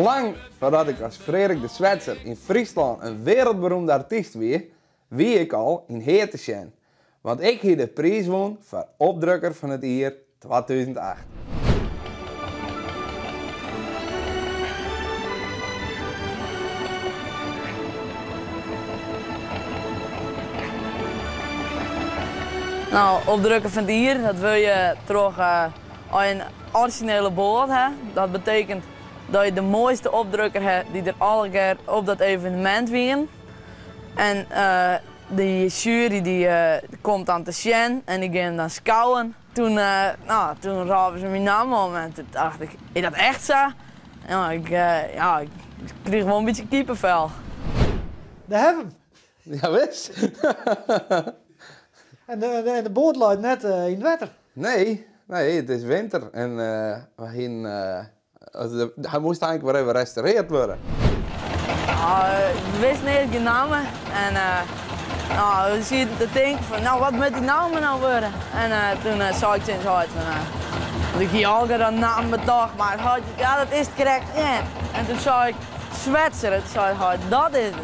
Lang foardat ik as Frerik de Swetser yn Fryslân in wereldberoemde artyst wie, wie ik al yn Hea te sjen. Want ik hie de priis wûn foar opdrukker fan it jier 2008. No, opdrukker fan it jier, dat wurde je troch as je in orizjinele boat ha. Dat betekent dat je de moaiste opdrukker ha dy't der allegear op dat evenemint wienen. En de sjuery dy komt dan te sjen en dy gean dan skouwen. Toen, no, toen rôpen se myn namme om en toen dacht ik, is dat echt sa? Ja, ik, ja, ik krige wol in bytsje kippenvel. Dêr hawwe we 'm. Jawis. En de, de boat leit net yn it wetter. Nee, nee, it is winter en we hienen, hy moast eigentlik wer even restaureard wurde. We wisten earst gjin namme en no, we sieten te tinken fan, no wat moat dy namme no wurde? En toen sei ik tsjin heit fan, want ik hie allegear in namme betocht, mar heit, ja dat is it krekt net. En toen sei ik Swetser en toen sei heit, dat is it.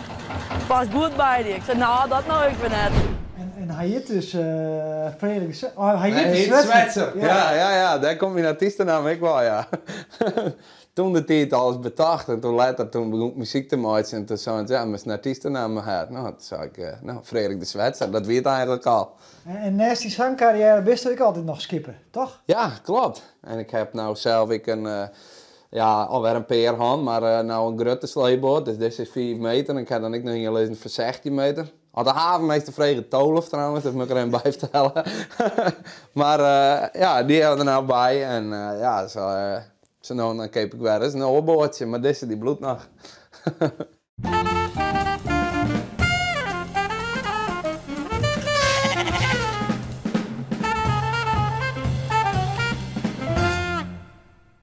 Past goed by dy. Ik sei, no dat no ek wer net. En hy hjit dus Frederik de Swetser. Oh, hy hjit de Swetser. Swetser. Ja, ja, ja, dêr komt myn artystenamme ek wei, ja. Toen de tiid alles betocht en toen letter, toen begûn ik muzyk te meitsjen en toen seinen se, ja, moatst in artystenamme ha. No, toen sei ik, no, Frederik de Swetser, dat wie it eigentlik al. En neist dyn sangkarriêre bist ek altyd noch skipper, toch? Ja, kloppet. En ik ha no sels ek in, ja, alwer in pear hân, mar no in grutte sleepboat, dus dizze is 5 meter en ik ha dan ek noch ien lizzen fan 16 meter. As de havenmeester freget, Tolef trouwens, dat moat ik der even by fertelle. Mar ja, dy hawwe we der no by en ja, sa no en dan keap ik wer ris in oar boatsje, mar dizze dy bliuwt noch.